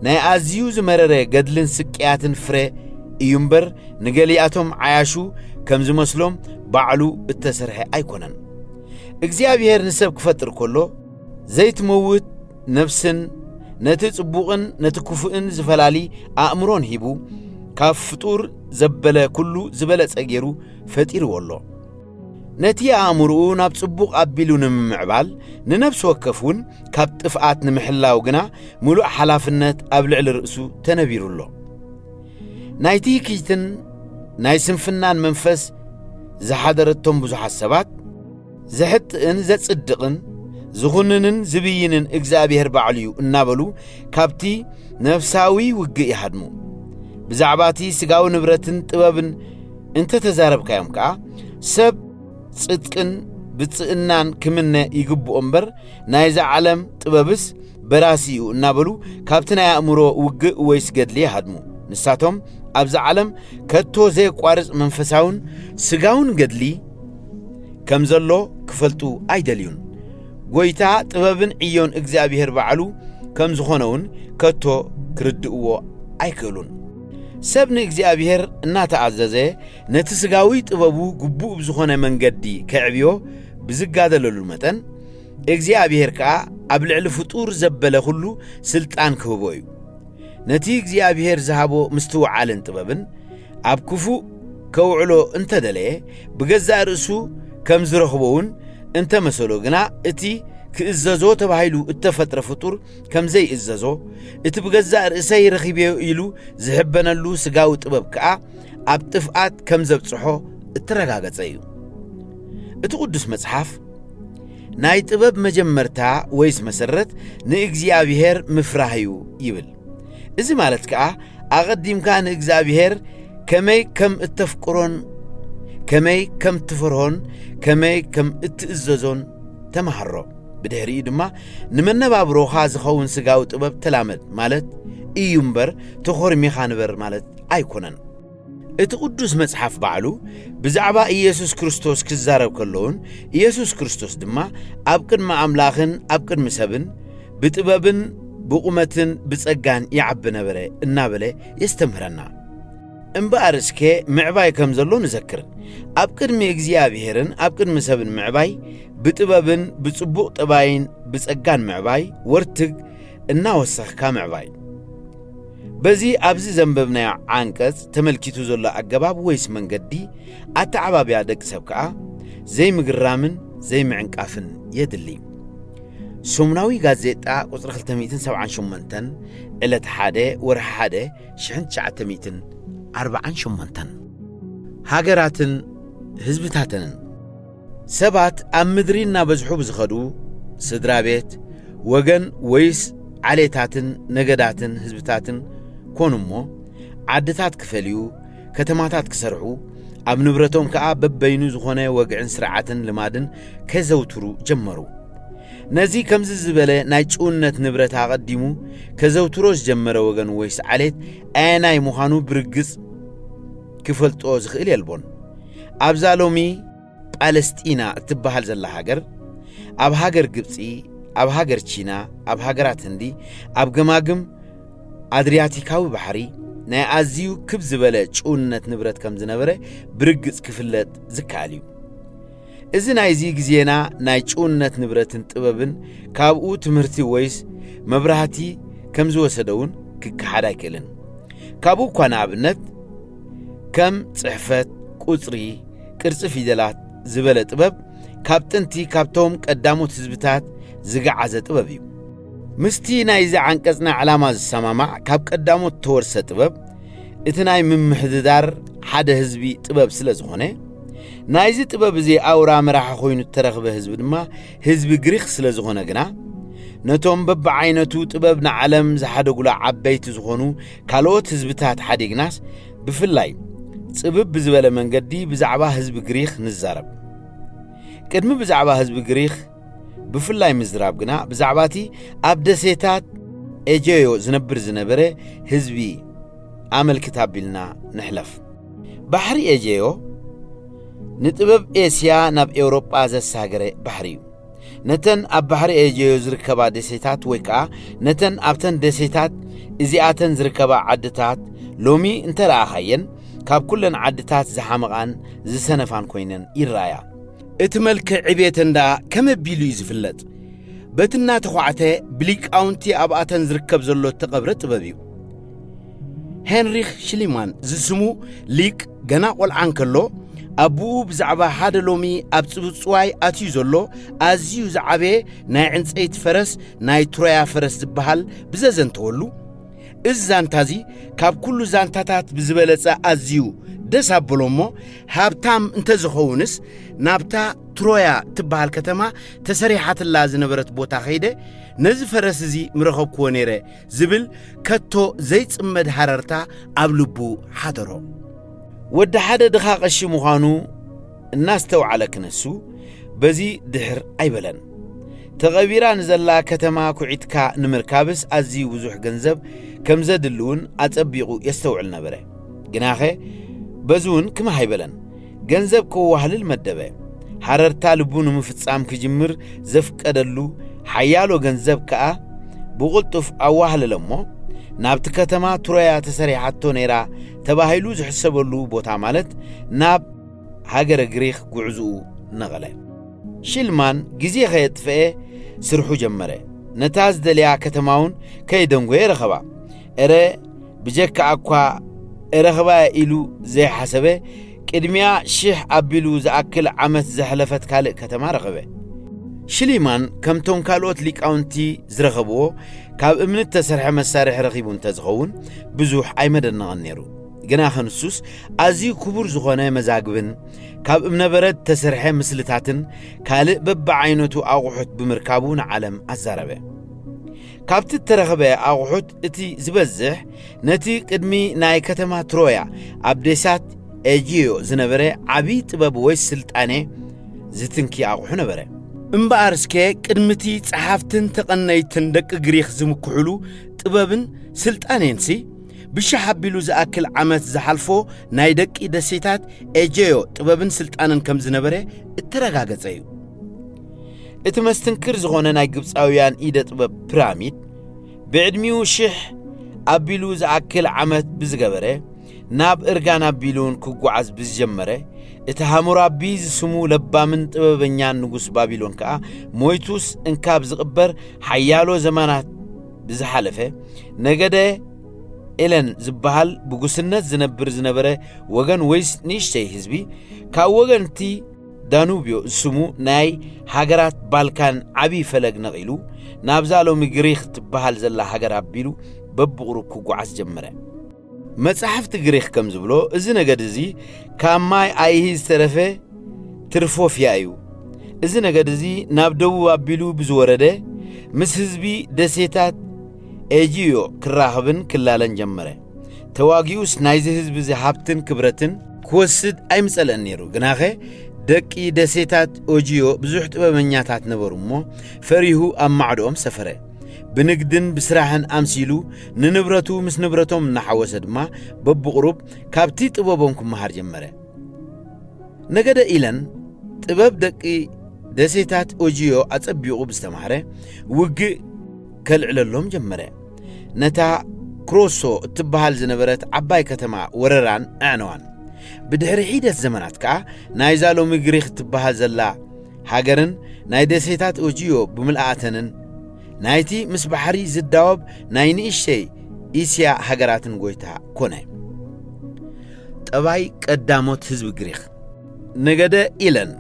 ናይ ኣዝዩ ዝመረረ ገድልን ስቅያትን ፍረ እዩ እምበር፣ ንገሊኣቶም ዓያሹ ከም ዝመስሎም ባዕሉ እተሰርሐ ኣይኮነን። እግዚኣብሔር ንሰብ ክፈጥር ከሎ ዘይትመውት ነፍስን ነቲ ጽቡቕን ነቲ ክፉእን ዝፈላሊ ኣእምሮን ሂቡ፣ ካብ ፍጡር ዘበለ ኩሉ ዝበለጸ ገይሩ ፈጢርዎ ኣሎ። ነቲ ኣእምሮኡ ናብ ጽቡቕ ኣቢሉ ንምምዕባል፣ ንነፍሲ ወከፍ እውን ካብ ጥፍኣት ንምሕላው ግና ምሉእ ሓላፍነት ኣብ ልዕሊ ርእሱ ተነቢሩ ኣሎ። ናይ ትህኪትን ናይ ስንፍናን መንፈስ ዝሓደረቶም ብዙሓት ሰባት፣ ዘሕጥእን ዘጽድቕን ዝኹንንን ዝብይንን እግዚኣብሔር ባዕሉ እዩ እናበሉ ካብቲ ነፍሳዊ ውግእ ይሃድሙ። ብዛዕባ እቲ ስጋዊ ንብረትን ጥበብን እንተ ተዛረብካዮም ከኣ፣ ሰብ ጽድቅን ብጽእናን ክምነ ይግብኦ እምበር፣ ናይዛ ዓለም ጥበብስ በራሲ እዩ እናበሉ ካብቲ ናይ ኣእምሮ ውግእ ወይስ ገድሊ ይሃድሙ። ንሳቶም ኣብዛ ዓለም ከቶ ዘየቋርጽ መንፈሳውን ስጋውን ገድሊ ከም ዘሎ ክፈልጡ ኣይደልዩን። ጎይታ ጥበብን ዕዮን እግዚኣብሔር ባዕሉ ከም ዝኾነ እውን ከቶ ክርድእዎ ኣይክእሉን። ሰብ ንእግዚኣብሔር እናተኣዘዘ ነቲ ስጋዊ ጥበቡ ግቡእ ብዝኾነ መንገዲ ከዕብዮ ብዝጋደለሉ መጠን፣ እግዚኣብሔር ከኣ ኣብ ልዕሊ ፍጡር ዘበለ ኩሉ ስልጣን ክህቦ እዩ። ነቲ እግዚኣብሔር ዝሃቦ ምስትውዓልን ጥበብን ኣብ ክፉእ ከውዕሎ እንተደለየ፣ ብገዛእ ርእሱ ከም ዝረኽቦ እውን እንተመሰሎ ግና፣ እቲ ክእዘዞ ተባሂሉ እተፈጥረ ፍጡር ከም ዘይእዘዞ፣ እቲ ብገዛእ ርእሰይ ረኺበዮ ኢሉ ዝሕበነሉ ስጋዊ ጥበብ ከኣ ኣብ ጥፍኣት ከም ዘብጽሖ እተረጋገጸ እዩ። እቲ ቅዱስ መጽሓፍ፣ "ናይ ጥበብ መጀመርታ ወይስ መሰረት ንእግዚኣብሔር ምፍራህ እዩ" ይብል። እዚ ማለት ከኣ፣ ኣቐዲምካ ንእግዚኣብሔር ከመይ ከም እተፍቅሮን ከመይ ከም ትፈርሆን ከመይ ከም እትእዘዞን ተማሃሮ። ብድሕሪኡ ድማ፣ ንመነባብሮኻ ዝኸውን ስጋዊ ጥበብ ተላመድ ማለት እዩ እምበር፣ ተኾርሚኻ ንበር ማለት ኣይኮነን። እቲ ቅዱስ መጽሓፍ ባዕሉ ብዛዕባ ኢየሱስ ክርስቶስ ክዛረብ ከሎ እውን፣ ኢየሱስ ክርስቶስ ድማ ኣብ ቅድሚ ኣምላኽን ኣብ ቅድሚ ሰብን ብጥበብን ብቑመትን ብጸጋን ይዓቢ ነበረ እናበለ የስተምህረና። እምበኣር እስከ ምዕባይ ከም ዘሎ ንዘክር። ኣብ ቅድሚ እግዚኣብሔርን ኣብ ቅድሚ ሰብን ምዕባይ፣ ብጥበብን ብጽቡቕ ጠባይን ብጸጋን ምዕባይ፣ ወርትግ እናወሰኽካ ምዕባይ። በዚ ኣብዚ ዘንበብናዮ ዓንቀጽ ተመልኪቱ ዘሎ ኣገባብ ወይስ መንገዲ ኣተዓባብያ ደቂ ሰብ ከኣ ዘይምግራምን ዘይምዕንቃፍን የድሊ። ሰሙናዊ ጋዜጣ ቁጽሪ ክልተ ሚእትን ሰብዓን ሸሞንተን፣ ዕለት ሓደ ወርሒ ሓደ ሽሕን ትሽዓተ ሚእትን ኣርባዓን ሸሞንተን። ሃገራትን ህዝብታተንን። ሰባት ኣብ ምድሪ እናበዝሑ ብዝኸዱ፣ ስድራ ቤት፣ ወገን ወይስ ዓሌታትን ነገዳትን ህዝብታትን ኮኑ እሞ፣ ዓድታት ክፈልዩ፣ ከተማታት ክሰርሑ፣ ኣብ ንብረቶም ከኣ በበይኑ ዝኾነ ወግዕን ስርዓትን ልማድን ከዘውትሩ ጀመሩ። ነዚ ከምዚ ዝበለ ናይ ጭውነት ንብረት ኣቐዲሙ ከዘውትሮ ዝጀመረ ወገን ወይስ ዓሌት ኣየናይ ምዃኑ ብርግጽ ክፈልጦ ዝኽእል የልቦን። ኣብዛ ሎሚ ጳለስጢና እትበሃል ዘላ ሃገር፣ ኣብ ሃገር ግብጺ፣ ኣብ ሃገር ቺና፣ ኣብ ሃገራት ህንዲ፣ ኣብ ገማግም ኣድሪያቲካዊ ባሕሪ ናይ ኣዝዩ ክብ ዝበለ ጭውነት ንብረት ከም ዝነበረ ብርግጽ ክፍለጥ ዝከኣል እዩ። እዚ ናይዚ ግዜና ናይ ጭውነት ንብረትን ጥበብን ካብኡ ትምህርቲ ወይስ መብራህቲ ከም ዝወሰደ እውን ክከሓድ ኣይክእልን። ካብኡ እኳ ንኣብነት ከም ጽሕፈት፣ ቁጽሪ፣ ቅርጺ ፊደላት ዝበለ ጥበብ ካብ ጥንቲ ካብቶም ቀዳሞት ህዝብታት ዝገዓዘ ጥበብ እዩ። ምስቲ ናይዚ ዓንቀጽና ዕላማ ዝሰማማዕ ካብ ቀዳሞት ተወርሰ ጥበብ፣ እቲ ናይ ምምሕድዳር ሓደ ህዝቢ ጥበብ ስለ ዝኾነ፣ ናይዚ ጥበብ እዚ ኣውራ መራሒ ኮይኑ እተረኽበ ህዝቢ ድማ ህዝቢ ግሪኽ ስለ ዝኾነ ግና፣ ነቶም በብዓይነቱ ጥበብ ንዓለም ዝሓደጉላ ዓበይቲ ዝኾኑ ካልኦት ህዝብታት ሓዲግናስ፣ ብፍላይ ጽብብ ብዝበለ መንገዲ ብዛዕባ ህዝቢ ግሪኽ ንዛረብ። ቅድሚ ብዛዕባ ህዝቢ ግሪኽ ብፍላይ ምዝራብ ግና፣ ብዛዕባ እቲ ኣብ ደሴታት ኤጀዮ ዝነብር ዝነበረ ህዝቢ ኣመልክት ኣቢልና ንሕለፍ። ባሕሪ ኤጀዮ ንጥበብ ኤስያ ናብ ኤውሮጳ ዘሳገረ ባሕሪ እዩ። ነተን ኣብ ባሕሪ ኤጀዮ ዝርከባ ደሴታት ወይ ከኣ ነተን ኣብተን ደሴታት እዚኣተን ዝርከባ ዓድታት ሎሚ እንተ ረኣኻየን፣ ካብ ኩለን ዓድታት ዝሓመቓን ዝሰነፋን ኮይነን ይረኣያ። እቲ መልክዕ ዕቤተን ደኣ ከመይ ኣቢሉ እዩ ዝፍለጥ? በቲ እናተዃዕተ ብሊቃውንቲ ኣብኣተን ዝርከብ ዘሎ እተቐብረ ጥበብ እዩ። ሄንሪኽ ሽሊማን ዝስሙ ሊቅ ገና ቈልዓ እንከሎ፣ ኣቦኡ ብዛዕባ ሓደ ሎሚ ኣብ ጽውጽዋይ ኣትዩ ዘሎ ኣዝዩ ዝዓበየ ናይ ዕንጸይቲ ፈረስ፣ ናይ ትሮያ ፈረስ ዝበሃል ብዘዘንተወሉ፣ እዚ ዛንታ እዚ ካብ ኩሉ ዛንታታት ብዝበለጸ ኣዝዩ ደስ ኣበሎ እሞ፣ ሃብታም እንተዝኸውንስ ናብታ ትሮያ ትበሃል ከተማ ተሰሪሓትላ ዝነበረት ቦታ ኸይደ ነዚ ፈረስ እዚ ምረኸብክዎ ነይረ ዝብል ከቶ ዘይጽመድ ሃረርታ ኣብ ልቡ ሓደሮ። ወዲ ሓደ ድኻ ቀሺ ምዃኑ እናስተውዓለ ክነሱ በዚ ድሕር ኣይበለን። ተቐቢራ ንዘላ ከተማ ኩዒትካ ንምርካብስ ኣዝዩ ብዙሕ ገንዘብ ከም ዘድሊ እውን ኣጸቢቑ የስተውዕል ነበረ። ግናኸ በዚ እውን ክምህ ኣይበለን። ገንዘብ ከዋህልል መደበ። ሃረርታ ልቡ ንምፍጻም ክጅምር ዘፍቀደሉ ሓያሎ ገንዘብ ከኣ ብቕልጡፍ ኣዋህለለ እሞ፣ ናብቲ ከተማ ትሮያ ተሰሪሓቶ ነይራ ተባሂሉ ዝሕሰበሉ ቦታ፣ ማለት ናብ ሃገረ ግሪኽ ጉዕዝኡ ነቐለ። ሽልማን ግዜ ከየጥፍኤ ስርሑ ጀመረ። ነታ ዝደልያ ከተማ እውን ከይደንጎየ ረኸባ። እረ ብጀካ እኳ እረኽባ'የ ኢሉ ዘይሓሰበ፣ ቅድሚያ ሽሕ ኣቢሉ ዝኣክል ዓመት ዘሕለፈት ካልእ ከተማ ረኸበ። ሽሊማን ከምቶም ካልኦት ሊቃውንቲ ዝረኸብዎ ካብ እምኒ እተሰርሐ መሳርሒ ረኺቡ እንተዝኸውን ብዙሕ ኣይመደነቐን ነይሩ። ግናኸ ንሱስ ኣዝዩ ክቡር ዝኾነ መዛግብን ካብ እምነበረድ እተሰርሐ ምስልታትን ካልእ በብዓይነቱ ኣቑሑት ብምርካቡ ንዓለም ኣዛረበ። ካብቲ እተረኽበ ኣቑሑት እቲ ዝበዝሕ ነቲ ቅድሚ ናይ ከተማ ትሮያ ኣብ ደሴታት ኤጂዮ ዝነበረ ዓቢ ጥበብ ወይ ስልጣኔ ዝትንኪ ኣቑሑ ነበረ። እምበኣር እስከ ቅድሚ እቲ ጸሓፍትን ተቐነይትን ደቂ ግሪኽ ዝምክሑሉ ጥበብን ስልጣኔንሲ፣ ብሽሕ ኣቢሉ ዝኣክል ዓመት ዝሓልፎ ናይ ደቂ ደሴታት ኤጀዮ ጥበብን ስልጣንን ከም ዝነበረ እተረጋገጸ እዩ። እቲ መስትንክር ዝኾነ ናይ ግብጻውያን ኢደ ጥበብ ፒራሚድ፣ ብዕድሚኡ ሽሕ ኣቢሉ ዝኣክል ዓመት ብዝገበረ፣ ናብ እርጋን ኣቢሉን ክጓዓዝ ብዝጀመረ፣ እቲ ሃሙራቢ ዝስሙ ለባምን ጥበበኛን ንጉስ ባቢሎን ከኣ፣ ሞይቱስ እንካብ ዝቕበር ሓያሎ ዘመናት ብዝሓለፈ፣ ነገደ ኤለን ዝበሃል ብጉስነት ዝነብር ዝነበረ ወገን ወይስ ንእሽተይ ህዝቢ፣ ካብ ወገን እቲ ዳኑብዮ ዝስሙ ናይ ሃገራት ባልካን ዓቢ ፈለግ ነቒሉ፣ ናብዛ ሎሚ ግሪኽ ትበሃል ዘላ ሃገር ኣቢሉ በብቑሩብ ክጓዓዝ ጀመረ። መጻሕፍቲ ግሪኽ ከም ዝብሎ፣ እዚ ነገድ እዚ ካብ ማይ ኣይሂ ዝተረፈ ትርፎፍያ እዩ። እዚ ነገድ እዚ ናብ ደቡብ ኣቢሉ ብዝወረደ፣ ምስ ህዝቢ ደሴታት ኤጂዮ ክራኸብን ክላለን ጀመረ። ተዋጊኡስ ናይዚ ህዝቢ እዚ ሃብትን ክብረትን ክወስድ ኣይምጸልአን ነይሩ። ግናኸ ደቂ ደሴታት ኦጂዮ ብዙሕ ጥበበኛታት ነበሩ እሞ፣ ፈሪሁ ኣብ ማዕዶኦም ሰፈረ። ብንግድን ብስራሕን ኣምሲሉ፣ ንንብረቱ ምስ ንብረቶም እናሓወሰ ድማ፣ በብቑሩብ ካብቲ ጥበቦም ክመሃር ጀመረ። ነገደ ኢለን ጥበብ ደቂ ደሴታት ኦጂዮ ኣጸቢቑ ብዝተማህረ፣ ውግእ ከልዕለሎም ጀመረ። ነታ ክሮሶ እትበሃል ዝነበረት ዓባይ ከተማ ወረራን ኣዕነዋን። ብድሕሪ ሒደት ዘመናት ከኣ ናይዛ ሎሚ ግሪኽ እትበሃል ዘላ ሃገርን ናይ ደሴታት ኦጂዮ ብምልኣተንን ናይቲ ምስ ባሕሪ ዝዳወብ ናይ ንእሽተይ እስያ ሃገራትን ጎይታ ኮነ። ጠባይ ቀዳሞት ህዝቢ ግሪኽ። ነገደ ኢለን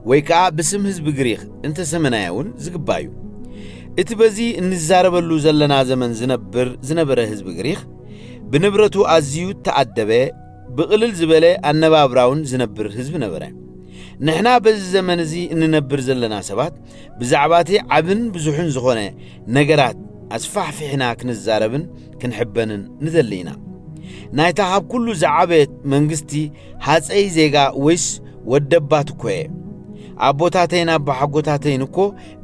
ወይ ከኣ ብስም ህዝቢ ግሪኽ እንተሰመናዮ እውን ዝግባእ እዩ። እቲ በዚ እንዛረበሉ ዘለና ዘመን ዝነብር ዝነበረ ህዝቢ ግሪኽ ብንብረቱ ኣዝዩ እተኣደበ፣ ብቕልል ዝበለ ኣነባብራውን ዝነብር ህዝቢ ነበረ። ንሕና በዚ ዘመን እዚ እንነብር ዘለና ሰባት ብዛዕባ እቲ ዓብን ብዙሕን ዝኾነ ነገራት ኣስፋሕፊሕና ክንዛረብን ክንሕበንን ንደሊ ኢና። ናይታ ካብ ኩሉ ዝዓበየት መንግስቲ ሃጸይ ዜጋ ወይስ ወደባት እኮ እየ። ኣቦታተይን ኣቦሓጎታተይን እኮ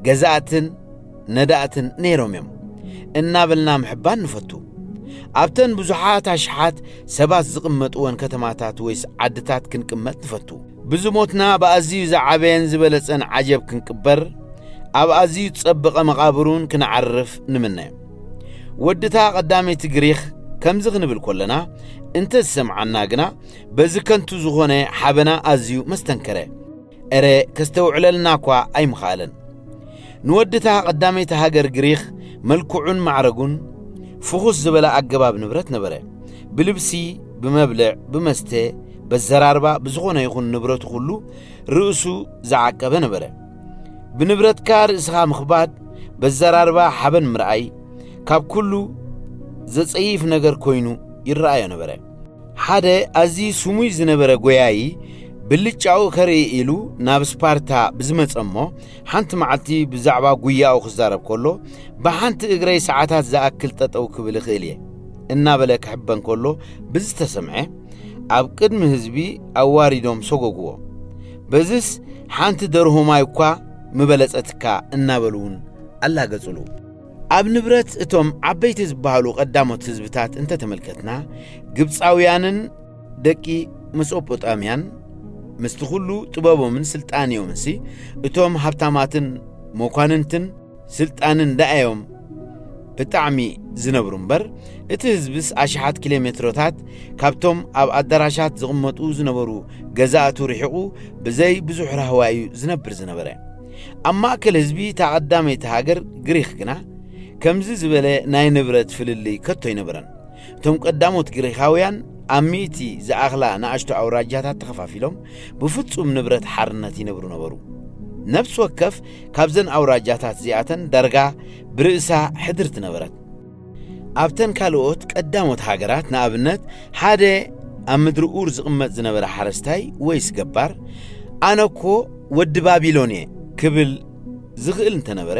ገዛእትን ነዳእትን ነይሮም እዮም እናበልና ምሕባን ንፈቱ። ኣብተን ብዙሓት ኣሽሓት ሰባት ዝቕመጥወን ከተማታት ወይስ ዓድታት ክንቅመጥ ንፈቱ። ብዝሞትና ብኣዝዩ ዝዓበየን ዝበለጸን ዓጀብ ክንቅበር፣ ኣብ ኣዝዩ ዝጸበቐ መቓብር እውን ክንዓርፍ ንምነ። ወድታ ቀዳመይቲ ግሪኽ ከምዚ ክንብል ከለና እንተ ዝሰምዓና ግና፣ በዚ ከንቱ ዝኾነ ሓበና ኣዝዩ መስተንከረ። እረ ከስተውዕለልና እኳ ኣይምኸኣለን። ንወድታ ቀዳመይቲ ሃገር ግሪኽ መልክዑን ማዕረጉን ፍኹስ ዝበለ ኣገባብ ንብረት ነበረ። ብልብሲ፣ ብመብልዕ፣ ብመስተ፣ በዘራርባ ብዝኾነ ይኹን ንብረቱ ኩሉ ርእሱ ዝዓቀበ ነበረ። ብንብረትካ ርእስኻ ምኽባድ፣ በዘራርባ ሓበን ምርኣይ ካብ ኩሉ ዘጸይፍ ነገር ኮይኑ ይረኣዮ ነበረ። ሓደ ኣዝዩ ስሙይ ዝነበረ ጎያዪ ብልጫኡ ከርኢ ኢሉ ናብ ስፓርታ ብዝመጸ እሞ ሓንቲ መዓልቲ ብዛዕባ ጉያኡ ክዛረብ ከሎ ብሓንቲ እግረይ ሰዓታት ዝኣክል ጠጠው ክብል እኽእል እየ እናበለ ክሕበን ከሎ ብዝተሰምዐ ኣብ ቅድሚ ህዝቢ ኣዋሪዶም ሰጎግዎ። በዝስ ሓንቲ ደርሆ ማይ እኳ ምበለጸትካ እናበሉ እውን ኣላገጹሉ። ኣብ ንብረት እቶም ዓበይቲ ዝበሃሉ ቀዳሞት ህዝብታት እንተተመልከትና፣ ግብጻውያንን ደቂ መሶጶጣምያን ምስቲ ኩሉ ጥበቦምን ስልጣንዮምንሲ እቶም ሃብታማትን መኳንንትን ስልጣንን ደኣዮም ብጣዕሚ ዝነብሩ እምበር፣ እቲ ህዝብስ ኣሽሓት ኪሎ ሜትሮታት ካብቶም ኣብ ኣዳራሻት ዝቕመጡ ዝነበሩ ገዛእቱ ርሒቑ ብዘይ ብዙሕ ራህዋ እዩ ዝነብር ዝነበረ። ኣብ ማእከል ህዝቢ እታ ቀዳመይቲ ሃገር ግሪኽ ግና ከምዚ ዝበለ ናይ ንብረት ፍልልይ ከቶ ኣይነበረን። እቶም ቀዳሞት ግሪኻውያን ኣብ ሚእቲ ዝኣኽላ ንኣሽቱ ኣውራጃታት ተኸፋፊሎም ብፍጹም ንብረት ሓርነት ይነብሩ ነበሩ። ነፍሲ ወከፍ ካብዘን ኣውራጃታት እዚኣተን ዳርጋ ብርእሳ ሕድርቲ ነበረት። ኣብተን ካልኦት ቀዳሞት ሃገራት ንኣብነት ሓደ ኣብ ምድሪ ኡር ዝቕመጥ ዝነበረ ሓረስታይ ወይስ ገባር ኣነ እኮ ወዲ ባቢሎን እየ ክብል ዝኽእል እንተነበረ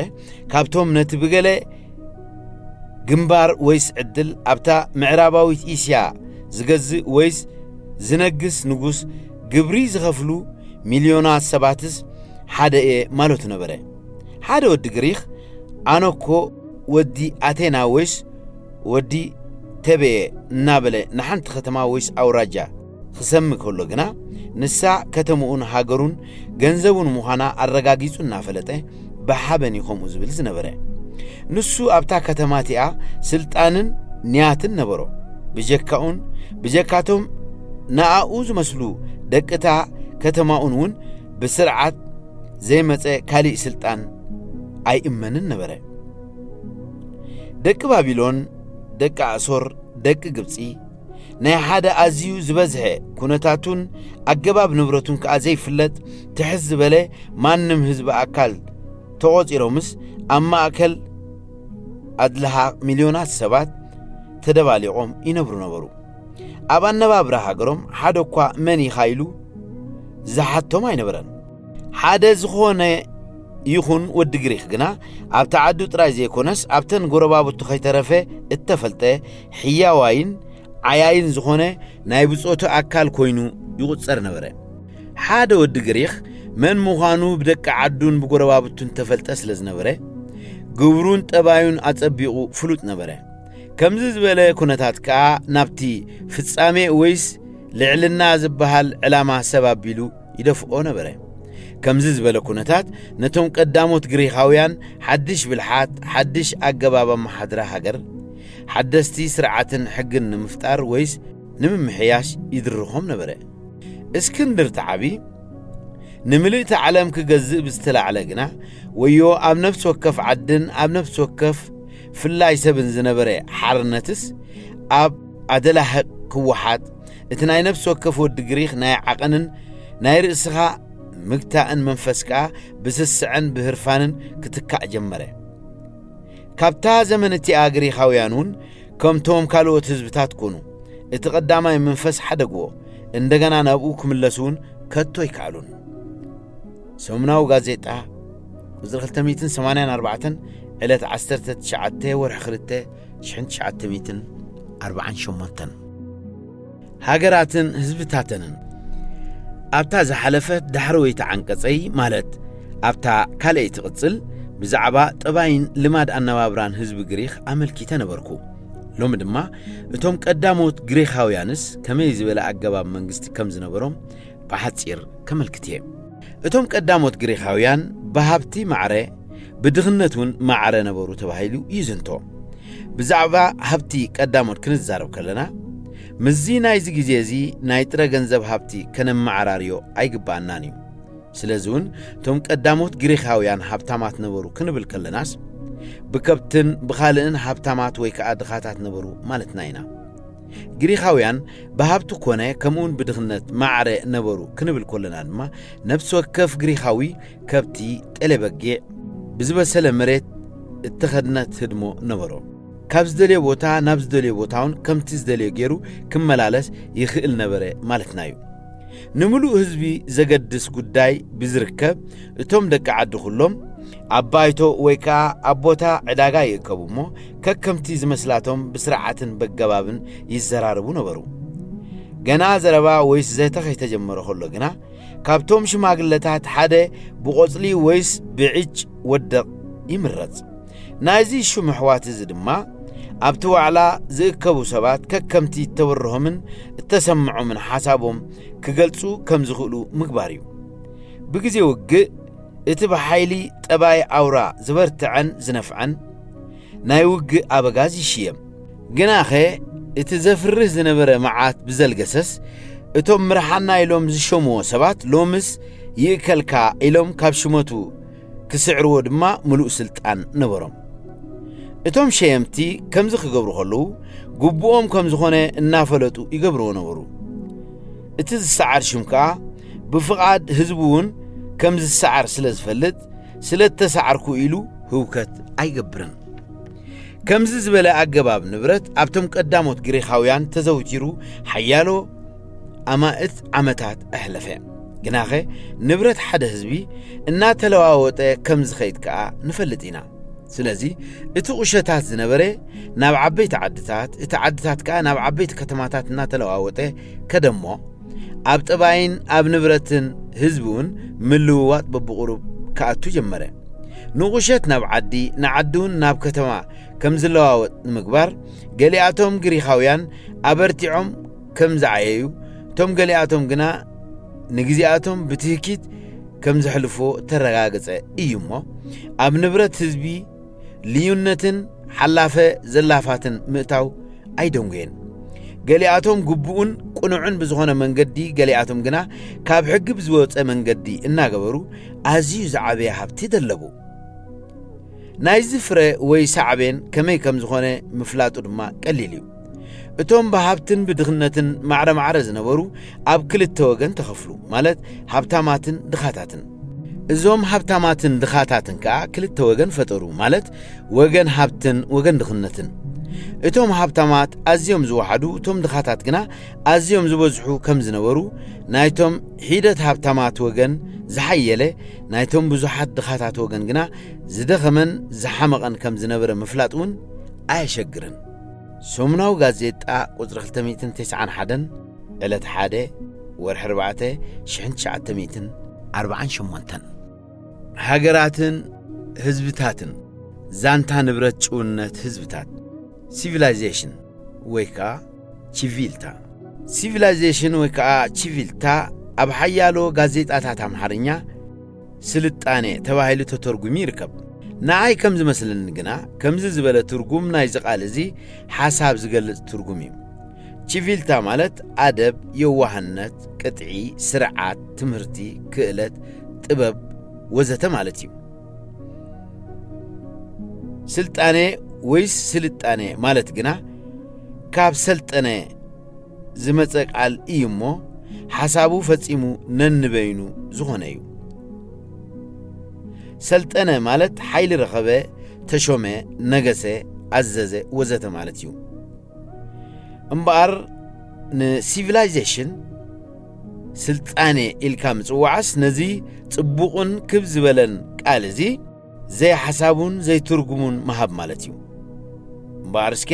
ካብቶም ነቲ ብገለ ግንባር ወይስ ዕድል ኣብታ ምዕራባዊት እስያ ዝገዝእ ወይስ ዝነግስ ንጉስ ግብሪ ዝኸፍሉ ሚልዮናት ሰባትስ ሓደ እየ ማለቱ ነበረ። ሓደ ወዲ ግሪኽ ኣነ እኮ ወዲ ኣቴና ወይስ ወዲ ተቤ እናበለ ንሓንቲ ከተማ ወይስ ኣውራጃ ክሰሚ ከሎ ግና ንሳ ከተምኡን ሃገሩን ገንዘቡን ምዃና ኣረጋጊጹ እናፈለጠ ብሓበን እዩ ከምኡ ዝብል ዝነበረ። ንሱ ኣብታ ከተማ እቲኣ ስልጣንን ንያትን ነበሮ። ብጀካኡን ብጀካቶም ንኣኡ ዝመስሉ ደቅታ ከተማኡን እውን ብስርዓት ዘይመጸ ካሊእ ስልጣን ኣይእመንን ነበረ። ደቂ ባቢሎን፣ ደቂ ኣሶር፣ ደቂ ግብጺ ናይ ሓደ ኣዝዩ ዝበዝሐ ኩነታቱን ኣገባብ ንብረቱን ከኣ ዘይፍለጥ ትሕት ዝበለ ማንም ህዝቢ ኣካል ተቖጺሮምስ ኣብ ማእከል ኣድልሃ ሚልዮናት ሰባት ተደባሊቖም ይነብሩ ነበሩ። ኣብ ኣነባብራ ሃገሮም ሓደ እኳ መን ኢኻ ኢሉ ዝሓቶም ኣይነበረን። ሓደ ዝኾነ ይኹን ወዲ ግሪኽ ግና ኣብቲ ዓዱ ጥራይ ዘይኮነስ ኣብተን ጎረባብቱ ከይተረፈ እተፈልጠ ሕያዋይን ዓያይን ዝኾነ ናይ ብጾቱ ኣካል ኮይኑ ይቑጸር ነበረ። ሓደ ወዲ ግሪኽ መን ምዃኑ ብደቂ ዓዱን ብጎረባብቱን ተፈልጠ ስለ ዝነበረ ግብሩን ጠባዩን ኣጸቢቑ ፍሉጥ ነበረ። ከምዚ ዝበለ ኩነታት ከኣ ናብቲ ፍጻሜ ወይስ ልዕልና ዝበሃል ዕላማ ሰብ ኣቢሉ ይደፍኦ ነበረ። ከምዚ ዝበለ ኩነታት ነቶም ቀዳሞት ግሪኻውያን ሓድሽ ብልሓት፣ ሓድሽ ኣገባብ ኣመሓድራ ሃገር፣ ሓደስቲ ስርዓትን ሕግን ንምፍጣር ወይስ ንምምሕያሽ ይድርኾም ነበረ። እስክንድር ተዓቢ ንምልእቲ ዓለም ክገዝእ ብዝተላዕለ ግና ወዮ ኣብ ነፍሲ ወከፍ ዓድን ኣብ ነፍሲ ወከፍ ፍላይ ሰብን ዝነበረ ሓርነትስ ኣብ ኣደላህቕ ክወሓጥ እቲ ናይ ነፍሲ ወከፍ ወዲ ግሪኽ ናይ ዓቐንን ናይ ርእስኻ ምግታእን መንፈስ ከኣ ብስስዐን ብህርፋንን ክትካእ ጀመረ። ካብታ ዘመን እቲኣ ግሪኻውያን እውን ከምቶም ካልኦት ህዝብታት ኮኑ፣ እቲ ቀዳማይ መንፈስ ሓደግዎ፣ እንደገና ናብኡ ክምለሱ እውን ከቶ ኣይከኣሉን። ሰሙናዊ ጋዜጣ ቁጽሪ ክልተ ሚእትን ሰማንያን ኣርባዕተን፣ ዕለት ዓሰርተ ትሽዓተ ወርሒ ክልተ ሽሕን ትሽዓተ ሚእትን ኣርባዓን ሸሞንተን። ሃገራትን ህዝብታተንን ኣብታ ዝሓለፈት ዳሕረወይቲ ዓንቀጸይ፣ ማለት ኣብታ ካልኣይ ትቕጽል፣ ብዛዕባ ጠባይን ልማድ ኣነባብራን ህዝቢ ግሪኽ ኣመልኪተ ነበርኩ። ሎሚ ድማ እቶም ቀዳሞት ግሪኻውያንስ ከመይ ዝበለ ኣገባብ መንግስቲ ከም ዝነበሮም ብሓጺር ከመልክት እየ። እቶም ቀዳሞት ግሪኻውያን ብሃብቲ ማዕረ፣ ብድኽነት እውን ማዕረ ነበሩ ተባሂሉ ይዝንቶ። ብዛዕባ ሃብቲ ቀዳሞት ክንዛረብ ከለና፣ ምስዚ ናይዚ ግዜ እዚ ናይ ጥረ ገንዘብ ሃብቲ ከነመዓራርዮ ኣይግብኣናን እዩ። ስለዚ እውን እቶም ቀዳሞት ግሪኻውያን ሃብታማት ነበሩ ክንብል ከለናስ፣ ብከብትን ብኻልእን ሃብታማት ወይ ከኣ ድኻታት ነበሩ ማለትና ኢና። ግሪኻውያን ብሃብቲ ኮነ ከምኡውን ብድኽነት ማዕረ ነበሩ ክንብል ከለና ድማ፣ ነፍሲ ወከፍ ግሪኻዊ ከብቲ፣ ጤለ በጊዕ፣ ብዝበሰለ መሬት እተኸድነት ህድሞ ነበሮ። ካብ ዝደልዮ ቦታ ናብ ዝደልዮ ቦታውን ከምቲ ዝደልዮ ገይሩ ክመላለስ ይኽእል ነበረ ማለትና እዩ። ንምሉእ ህዝቢ ዘገድስ ጉዳይ ብዝርከብ፣ እቶም ደቂ ዓዲ ኩሎም ኣብ ባይቶ ወይ ከኣ ኣብ ቦታ ዕዳጋ ይእከቡ እሞ፣ ከከምቲ ዝመስላቶም ብስርዓትን በገባብን ይዘራረቡ ነበሩ። ገና ዘረባ ወይስ ዘተ ከይተጀመረ ከሎ ግና፣ ካብቶም ሽማግለታት ሓደ ብቆጽሊ ወይስ ብዕጭ ወደቕ ይምረጽ። ናይዚ ሹም ኣሕዋት እዚ ድማ፣ ኣብቲ ዋዕላ ዝእከቡ ሰባት ከከምቲ እተበርሆምን እተሰምዖምን ሓሳቦም ክገልጹ ከም ዝኽእሉ ምግባር እዩ። ብግዜ ውግእ፣ እቲ ብሓይሊ ጠባይ ኣውራ ዝበርትዐን ዝነፍዐን ናይ ውግእ ኣበጋዝ ይሽየም። ግናኸ፣ እቲ ዘፍርህ ዝነበረ መዓት ብዘልገሰስ፣ እቶም ምርሓና ኢሎም ዝሸምዎ ሰባት፣ ሎምስ ይእከልካ ኢሎም ካብ ሽመቱ ክስዕርዎ ድማ ምሉእ ስልጣን ነበሮም። እቶም ሸየምቲ ከምዚ ክገብሩ ከለዉ፣ ግቡኦም ከም ዝኾነ እናፈለጡ ይገብርዎ ነበሩ። እቲ ዝሰዓር ሽም ከኣ፣ ብፍቓድ ህዝቡ እውን ከም ዝሰዓር ስለ ዝፈልጥ፣ ስለ እተሰዓርኩ ኢሉ ህውከት ኣይገብርን። ከምዚ ዝበለ ኣገባብ ንብረት ኣብቶም ቀዳሞት ግሪኻውያን ተዘውቲሩ ሓያሎ ኣማእት ዓመታት ኣሕለፈ። ግናኸ፣ ንብረት ሓደ ህዝቢ እናተለዋወጠ ከም ዝኸይድ ከኣ ንፈልጥ ኢና። ስለዚ፣ እቲ ቁሸታት ዝነበረ ናብ ዓበይቲ ዓድታት፣ እቲ ዓድታት ከኣ ናብ ዓበይቲ ከተማታት እናተለዋወጠ ከደሞ፣ ኣብ ጠባይን ኣብ ንብረትን ህዝቢ እውን ምልውዋጥ በብቑሩብ ክኣቱ ጀመረ። ንቑሸት ናብ ዓዲ፣ ንዓዲ እውን ናብ ከተማ ከም ዝለዋወጥ ንምግባር፣ ገሊኣቶም ግሪኻውያን ኣበርቲዖም ከም ዝዓየዩ፣ እቶም ገሊኣቶም ግና ንግዜኣቶም ብትህኪት ከም ዘሕልፎ እተረጋገጸ እዩ እሞ፣ ኣብ ንብረት ህዝቢ ልዩነትን ሓላፈ ዘላፋትን ምእታው ኣይደንጎየን። ገሊኣቶም ግቡእን ቅኑዕን ብዝኾነ መንገዲ፣ ገሊኣቶም ግና ካብ ሕጊ ብዝወጸ መንገዲ እናገበሩ ኣዝዩ ዝዓበየ ሃብቲ ደለቡ። ናይዚ ፍረ ወይ ሳዕቤን ከመይ ከም ዝኾነ ምፍላጡ ድማ ቀሊል እዩ። እቶም ብሃብትን ብድኽነትን ማዕረ ማዕረ ዝነበሩ ኣብ ክልተ ወገን ተኸፍሉ፣ ማለት ሃብታማትን ድኻታትን። እዞም ሃብታማትን ድኻታትን ከኣ ክልተ ወገን ፈጠሩ፣ ማለት ወገን ሃብትን ወገን ድኽነትን። እቶም ሃብታማት ኣዝዮም ዝወሓዱ፣ እቶም ድኻታት ግና ኣዝዮም ዝበዝሑ ከም ዝነበሩ፣ ናይቶም ሒደት ሃብታማት ወገን ዝሓየለ፣ ናይቶም ብዙሓት ድኻታት ወገን ግና ዝደኸመን ዝሓመቐን ከም ዝነበረ ምፍላጥ እውን ኣየሸግርን። ሰሙናዊ ጋዜጣ ቁጽሪ ክልተ ሚእትን ተስዓን ሓደን፣ ዕለት ሓደ ወርሒ ኣርባዕተ ሽሕን ትሽዓተ ሚእትን ኣርባዓን ሸሞንተን። ሃገራትን ህዝብታትን፣ ዛንታ ንብረት ጭውነት ህዝብታት፣ ሲቪላይዜሽን ወይ ከኣ ቺቪልታ። ሲቪላይዜሽን ወይ ከኣ ቺቪልታ ኣብ ሓያሎ ጋዜጣታት ኣምሓርኛ ስልጣኔ ተባሂሉ ተተርጉሙ ይርከብ። ንዓይ ከም ዝመስለኒ ግና፣ ከምዚ ዝበለ ትርጉም ናይዚ ቃል እዚ ሓሳብ ዝገልጽ ትርጉም እዩ። ቺቪልታ ማለት ኣደብ፣ የዋህነት፣ ቅጥዒ፣ ስርዓት፣ ትምህርቲ፣ ክእለት፣ ጥበብ ወዘተ ማለት እዩ። ስልጣኔ ወይስ ስልጣኔ ማለት ግና ካብ ሰልጠነ ዝመጸ ቃል እዩ እሞ፣ ሓሳቡ ፈጺሙ ነንበይኑ ዝኾነ እዩ። ሰልጠነ ማለት ሓይሊ ረኸበ፣ ተሾመ፣ ነገሰ፣ ኣዘዘ ወዘተ ማለት እዩ። እምበኣር ንሲቪላይዜሽን ስልጣኔ ኢልካ ምጽዋዕስ ነዚ ጽቡቕን ክብ ዝበለን ቃል እዚ ዘይሓሳቡን ዘይትርጉሙን ምሃብ ማለት እዩ። እምበኣር እስከ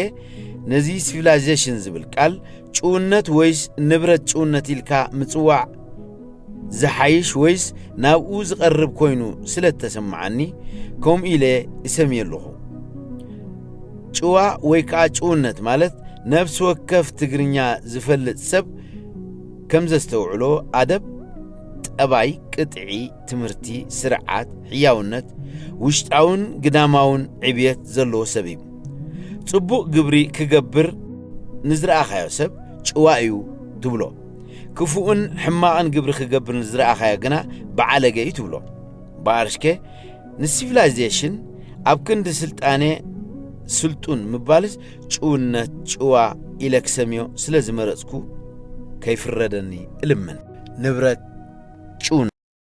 ነዚ ሲቪላይዜሽን ዝብል ቃል ጭውነት ወይስ ንብረት ጭውነት ኢልካ ምጽዋዕ ዝሓይሽ ወይስ ናብኡ ዝቐርብ ኮይኑ ስለ እተሰምዓኒ ከምኡ ኢለ እሰምየ ኣለኹ። ጭዋ ወይ ከኣ ጭውነት ማለት ነፍሲ ወከፍ ትግርኛ ዝፈልጥ ሰብ ከም ዘስተውዕሎ ኣደብ፣ ጠባይ፣ ቅጥዒ፣ ትምህርቲ፣ ስርዓት፣ ሕያውነት፣ ውሽጣውን ግዳማውን ዕብየት ዘለዎ ሰብ እዩ። ጽቡቕ ግብሪ ክገብር ንዝረኣኻዮ ሰብ ጭዋ እዩ ትብሎ። ክፉእን ሕማቕን ግብሪ ክገብር ንዝረኣኻዮ ግና በዓለገ እዩ ትብሎ። በኣርሽከ ንሲቪላይዜሽን ኣብ ክንዲ ስልጣኔ ስልጡን ምባልስ ጭውነት ጭዋ ኢለ ክሰምዮ ስለ ዝመረጽኩ ከይፍረደኒ እልምን። ንብረት ጭውነት